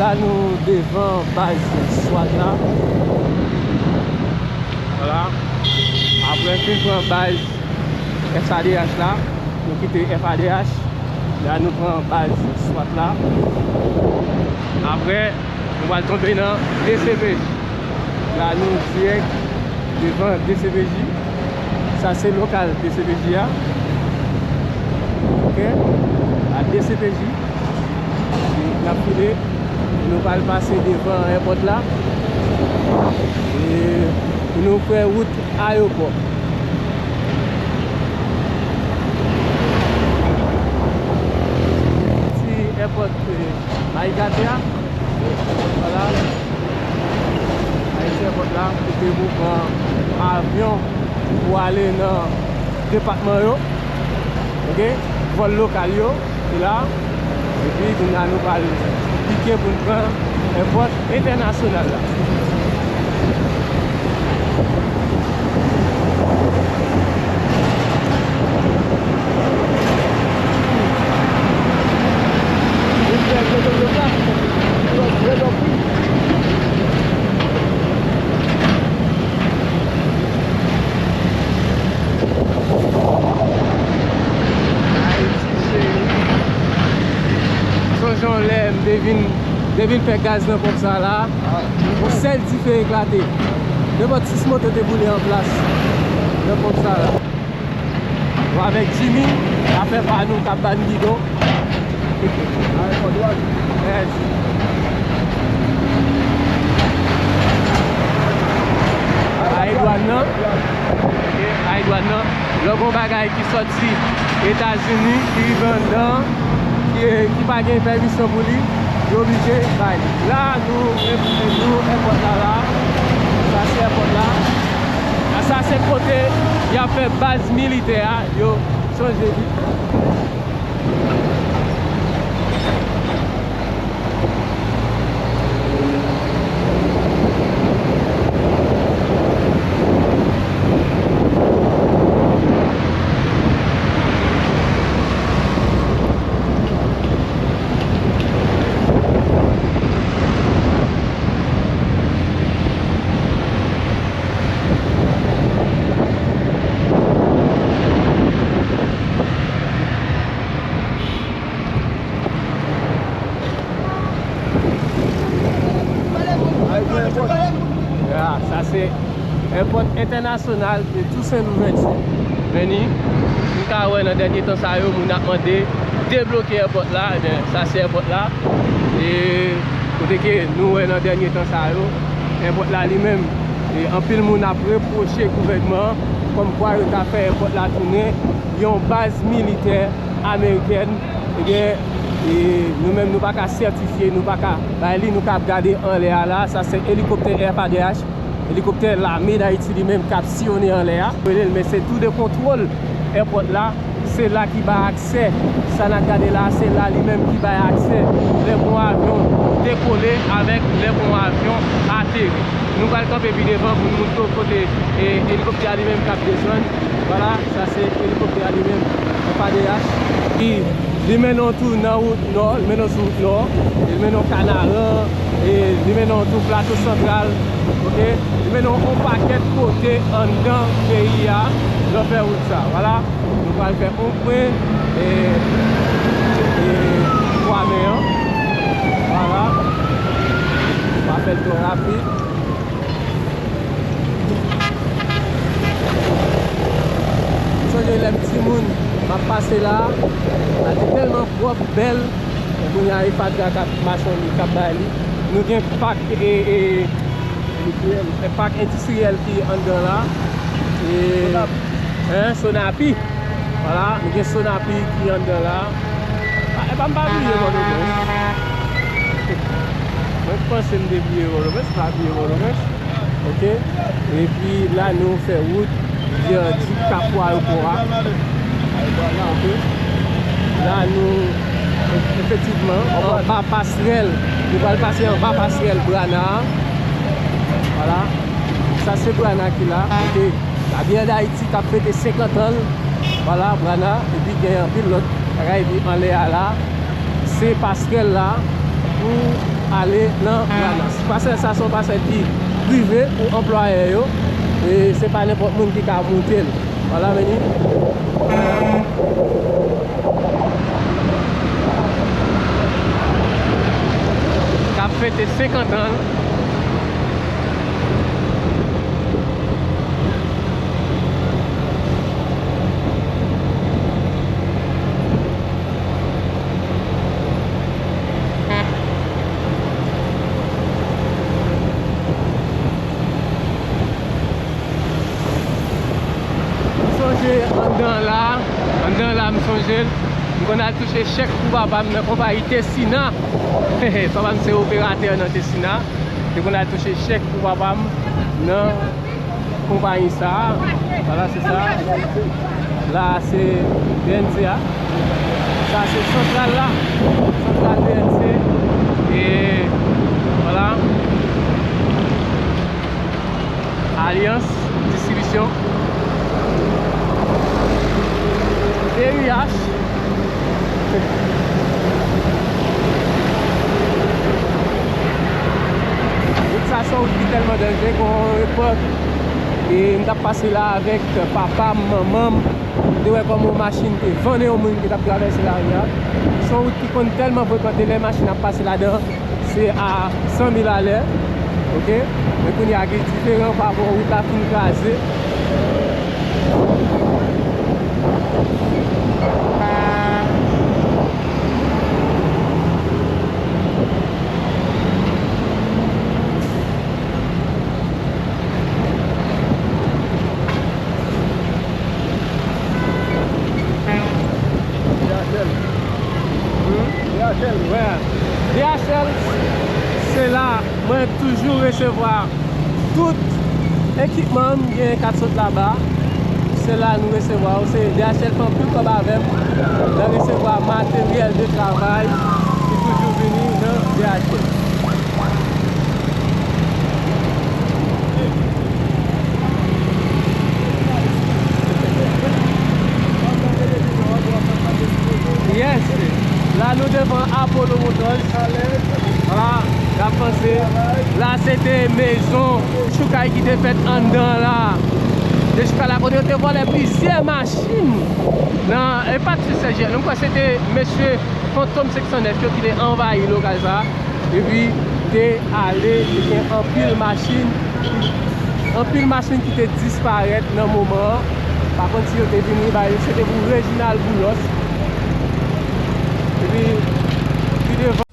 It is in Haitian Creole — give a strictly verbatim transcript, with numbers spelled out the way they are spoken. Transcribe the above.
La, nou devan baz swat la. Vwala. Apre fin pran baz F A D H la, nou kite F A D H. La, nou pran baz swat la. Apre, nou pral tonbe nan D C P J. La, nou dirèk devan D C P J. Sa se lokal D C P J a. Oke? A D C P J. E n ap file. Nou pral pase devan èpòt la. E pou nou fè wout ayewopò. Ti èpòt, eh, Mayigate a. Vwala. Ayiti èpòt la, kote pou pran avyon pou ale nan depatman yo. Oke? Vòl lokal yo, se la. Epi, kounye a, nou pral pike pou n pran èpòt entènasyonal la. Ayiti cheri. Sonje yon lè m te vin, te vin fè gaz nan ponp sa la. Yon sèl dife eklate. Nenpòt sis moto te boule an plas nan ponp sa la. Nou avèk Jimmy, afè pa nou k ap ban bidon. Yes. Ay dwàn nan. Ok, ay dwàn nan. Lè gon bagay ki sòti Etazini, ki rive anndan, ki, ki pa gen pèmisyon pou li, yo oblije bay li. La, nou, nou èpòt la, la. Sa se èpòt la. A sa se kote y ap fè baz militè a, yo chanje li. Ya, sa se èpòt entènasyonal de Toussaint Louverture. Vini, nou ka wè nan dènye tan sa yo, moun ap mande debloke èpòt la, ebyen, sa se èpòt la. E kote ke nou wè nan dènye tan sa yo, èpòt la li menm, e anpil moun ap repwoche gouvènman an kòmkwa yo ta fè èpòt la tounen yon baz militè amerikèn. Ebyen, e nou menm nou pa ka sètifye, nou pa ka bay li, nou ka ap gade anlè a la, sa se elikoptè F A D H, elikoptè lame Dayiti li menm k ap siyonnen anlè a. Rele l, men se tou de kontwòl èpòt la, se la ki bay aksè. Sa n ap gade la, se la li menm ki bay aksè lè gon avyon dekole avèk lè gon avyon ateri. Nou pral kanpe pi devan pou n montre w kote, e, elikoptè a li menm k ap desann. Vwala, sa se elikoptè a li menm, F A D H. Li, li mennen w tou nan wout nò, li mennen w sou wout nò, e li mennen w Kanaran, e li mennen w tou Plato Santral, oke? Li mennen w yon pakèt kote anndan peyi a, lè w fè wout sa, vwala. Nou pral fè yon pwen, e, e, twa men an. Vwala. M pa fè l twò rapid. M sonje lè m timoun, m ap pase la, la te tèlman pwòp, bèl. Men kounye a, e fatra k ap mache li, k ap bay li. Nou gen pak, e, e, e, pak endistriyèl ki anndan la. E, Sonapi. Hein, Sonapi. Vwala, nou gen Sonapi ki anndan la. A, epa m pa bliye Pòtoprens. Mwen panse m te bliye Pòtoprens, m pa bliye Pòtoprens. Oke. Epi la nou fè wout vè di Kafou ayewopò a. Oke. La nou efektivman anba pasrèl. Nou pral pase anba pasrèl Brana a. Vwala. Sa se Brana ki la. Kote Gabyè Dayiti k ap fete senkant an l. Vwala, Brana. Epi gen anpil lòt bagay ki anlè a la. Se pasrèl la pou ale nan Lamas. Pasèl sa se yon pasèl ki prive pou anplwayè yo. E se pa nenpòt moun ki ka monte l. Vwala, meni. K ap fete senkant an. M sonje anndan la, anndan la m sonje l, m konn al touche chèk pou papa m nan konpayi Tessina. Papa m se operatè nan Tessina. Te konn al touche chèk pou papa m nan konpayi sa a. Vwala, se sa. La, se B N C a. Sa, se santral la. Santral B N C. E, vwala. Alyans Distribisyon. D U H. Wout sa se yon wout ki tèlman danje, gen yon epòk, e m t ap pase la avèk papa m, manman m, m te wè kòman yon machin te vannen yon moun ki t ap travèse lari a. Se yon wout ki konn tèlman frekante, lè machin ap pase ladan, se a san mil alè, oke? Men kounye a gen diferan pa rapò wout la fin kraze. D H L. Hmm? D H L, wè. D H L, se la mwen toujou resevwa tout ekipman m, gen kat sot laba. Se la nou resevwa yo. Se D H L fè anpil kòb avè m nan resevwa materyèl de travay ki toujou vini nan D H L. Yes. La nou devan Apollo Motors. Vwala, n ap vanse. La se te mezon choukay ki te fèt anndan la. De choukay la kote yo te vòlè plizyè machin. Nan, e pa t sou sèjè, nou kwè se te mesye Fantom senk san nèf yo ki te anvayi lokal sa a. Epi te ale, te gen anpil machin, anpil machin ki te disparèt nan moman an. Pa konn si yo te vin rebay yo, se te pou Reginald Boulos. Epi, pi devan,